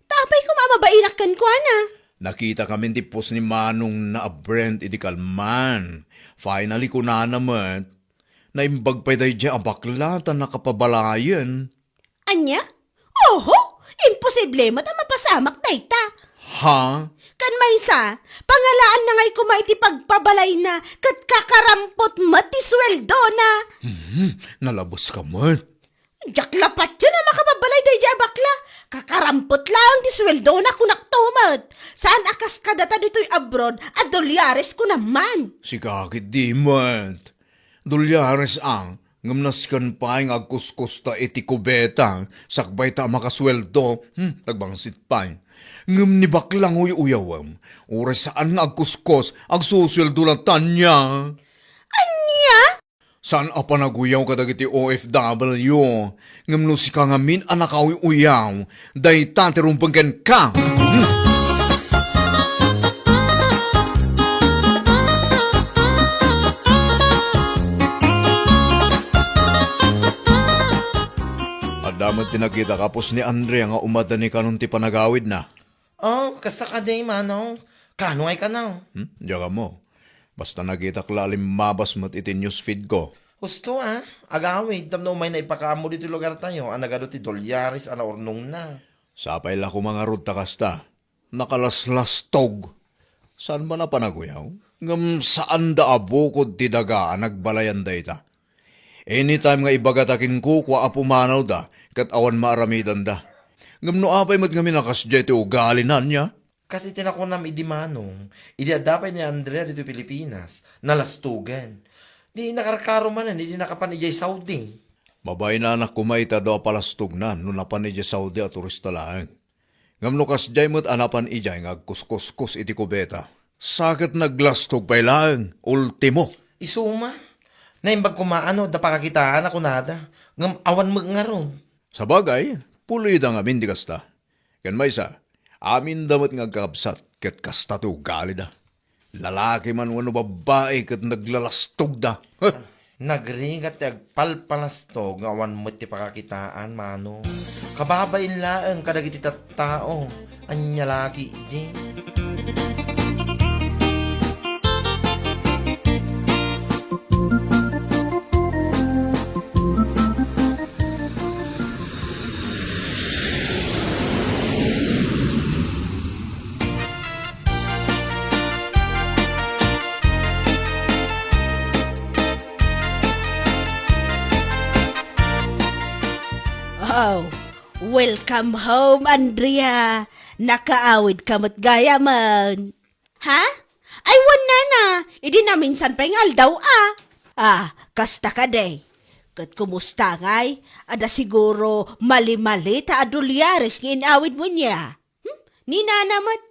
Ta apay koma a mabainak kenkuana? Nakitakamin ti post ni manongna a Brent idi kalman. Finally, kunana met, naimbag pay daydiay a bakla ta nakapabalayen. Ania? Oho! Imposible met a mapasamak dayta. Ha? Ken maysa, pangalaanna ngay koma iti pagpabalayna ket kakarampot met ti sueldona. Hmm, nalabes ka met. Diak la patien a makapabalay daydiay a bakla. Kakarampot laeng ti sueldona, kunakto met. Saan a kas kadata ditoy abroad a dolyares, kunam man. Sika ketdi met. Dolyares a, Ngem nasken pay nga agkuskusta iti kubeta, sakbay ta a makasueldo. Hmm, nagbangsit pay. Ngem ni bakla nga uy-uyawem, uray saan nga agkuskos, agsusueldo latta ania. Ania? Saan a panaguyaw kadagiti O F W. Ngem no sika ngamin a nakauy-uyaw, dayta ti rumbeng kenka. Hmm. Adda met ti nakita kapos ni Andrea nga umadda ni kanon ti panagawidna. Oh, kasta kadi, Manong. Kano ay kano? Hmm? Diak ammo. Basta nakitak la a limmabas met iti newsfeed ko. Husto, ah. Agawid, tapno umayna ipakaammo ditoy lugartayo a nagadu ti dolyares a naurnongna. Sapay la koma ngarud ta kasta. Nakalaslastog. Saan man a panaguyaw? Ngem saanda a bukod ti daga a nagbalayan dayta. Anytime nga ibagata kenkuana a pumanawda ket awan maaramidanda. Ngem no apay met ngamin a kasdiay ti ugalina ania? Kas iti nakunam idi Manong, idi adda pay ni Andrea ditoy Pilipinas, nalastogan. Di nakarkaro manen idi nakapan idiay Saudi. Mabainanak koma iti adu a palastogna no napan idiay Saudi a turista laeng. Ngem no kasdiay met a napan idiay nga agkuskuskos iti kubeta, sa ket naglastog pay laeng, ultimo. Isu man. Naimbag koma a no adda pakakitaan a kunada, ngem awan met ngarud. Sabagay, pulida ngamin ti kasta. Ken maysa, aminda met nga agkakabsat ket kasta ti ugalida. Lalaki man wenno babbai ket naglalastogda. Huh! Nagrigat ti agpalpalastog nga awan met ti pakakitaan, Manong. Kababain laeng kadagiti tattao. Ania la ketdi? Oh, welcome home, Andrea. Nakaawid ka met gayamen. Ha? Ay, wen, nana, idi naminsan pay nga aldaw a. Ah, kasta kadi. Ket kumusta ngay? Adda siguro mali-mali ta a dolyares nga inawidmo ania? Hmm? Ni nana met,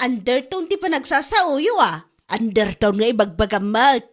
undertone ti panagsasaoyo a. Undertone nga ibagbagam met.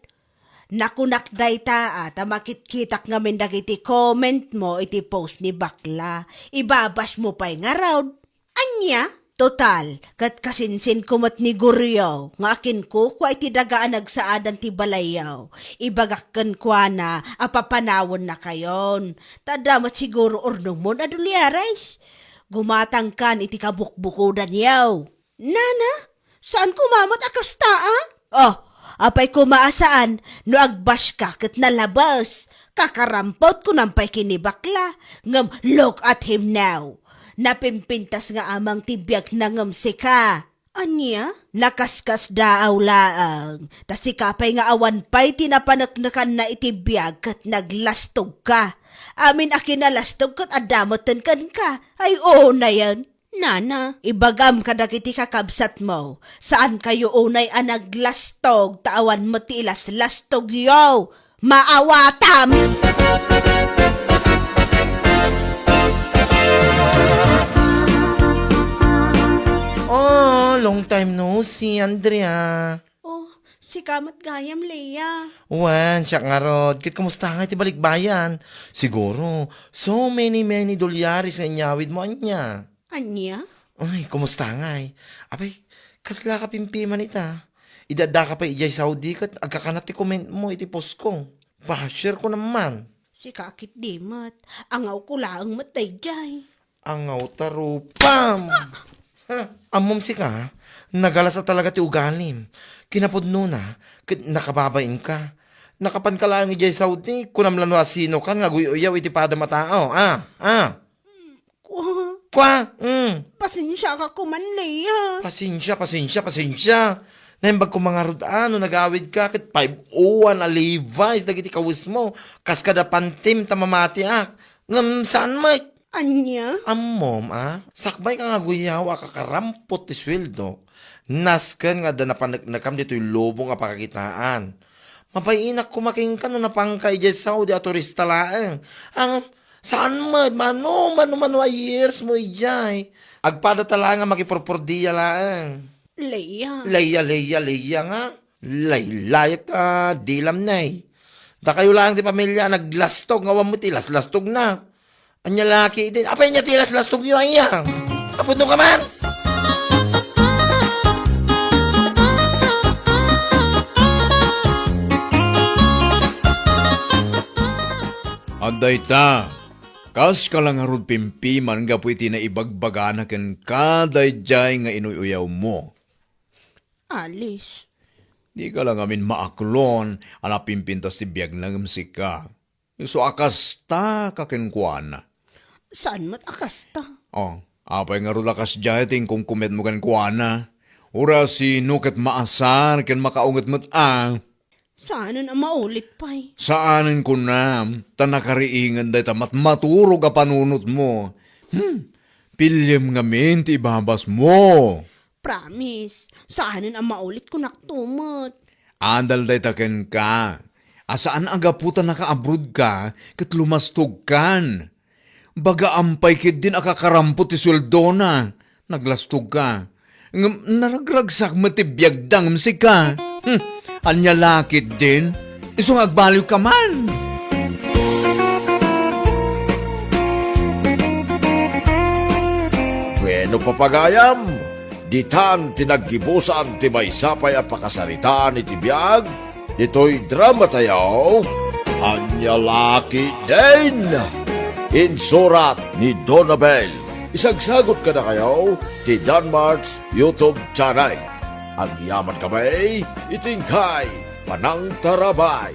Nakunak dayta a ta makitkitak ngamin dagiti comment mo iti post ni bakla. Ibabashmo pay ngarud. Ania? Total, ket kasinsinko met ni Goryo nga akinkukua iti daga a nagsaadan ti balayyo. Ibagak kenkuana a papanawennakayon. Ta adda met siguro urnongmon a dolyares. Gumatangkan iti kabukbukodanyo. Nana, saan koma met a kasta a? Oh, apay koma a saan no agbashka ket nalabes? Kakarampot kunam pay ken ni bakla, ngem look at him now. Napimpintas nga amang ti biagna ngem sika. Ania? Nakaskasdaaw laeng, ta sika pay nga awan pay ti napaneknekanna iti biag ket naglastogka. Amin a kinalastog ket adda metten kenka. Ay, unayen. Nana, ibagam kadagiti kakabsatmo, saankayo unay a naglastog ta awan met ti ilaslastogyo. Maawatam! Oh, long time no see, Andrea. Oh, sika met gayam, Lea. Wen, siak ngarud. Ket kumusta ngay ti balikbayan? Siguro, so many, many dolyares nga inyawidmo ania. Ania? Ay, kumusta ngay? Apay, kasla ka pimpiman ita? Idi addaka pay idiay Saudi ket agkakanat ti comment mo iti post ko. Basher ko naman. Sika ketdi met. Angawko laeng met daydiay. Angaw ta rupam! Ha, ammom sika, nagalas a talaga ti ugalim. Kinapudnona, ket nakababain ka. Nakapan ka laeng idiay Saudi, kunam la no asino kan nga aguy-uyaw iti padam a tao, a? A? Kua. Kua? Mm. Pasensiaka koman, Lea. Pasensia, pasensia, pasensia. Naimbag ko mangarud a no nagawid ka ket five oh one a Levi's dagiti kawesmo. Kas kada pantim ta mamatiak. Ngem saan met? Ania? Ammom a, sakbay ka nga aguyaw a kakarampot ti sueldo, nasken nga adda napaneknekam ditoy lubong a pakakitaan. Mapainak koma kenka no napangka idiay Saudi a turista laeng. Ang, saan met, mano, mano, mano a years mo idiay? Agpada ta laeng nga makipurpurdia laeng. Leia. Leia, Leia, Leia nga. Laylayek ta dilam, nay. Dakayo laeng ti pamilya a naglastog nga awan met ti laslastogna. Ania la ketdin? Apay ania ti laslastogyo aya? Apudno ka man! Adda ita, kas ka la ngarud pimpiman gapu iti naibagbagana kenka daydiay nga inuy-uyawmo. Alice. Dika la ngamin maaklon a napimpintas ti biagna ngem sika. Isu a kasta ka kenkuana. Saan met a kasta? Oh, apay ngarud a kasdiay ti inkumkumetmo kenkuana? Uray sino ket maasar ken makaunget met a. Saanen a maulit pay. Saanen kunam, ta nakariingen dayta matmaturog a panunotmo. Hmm, piliem ngamin ti ibabasmo. Promise, saanen a maulit kunakto met. Adal dayta kenka, a saan a gapu ta nakaabrodka ket lumastogkan. Bagaan pay ketdin a kakarampot ti sueldona, naglastogka. Ngem naragragsak met ti biagda ngem sika. Hmm, ania la ketdin? Isu nga agbaliwka man. Bueno, papagayam, ditan ti naggibusan ti maysa pay a pakasaritaan iti biag ditoy dramatayo, Ania la ketdin? Insurat ni Donabel. Isagsagut kadakayo ti Danmart's YouTube channel. Agyaman kami iti inkay panangtarabay.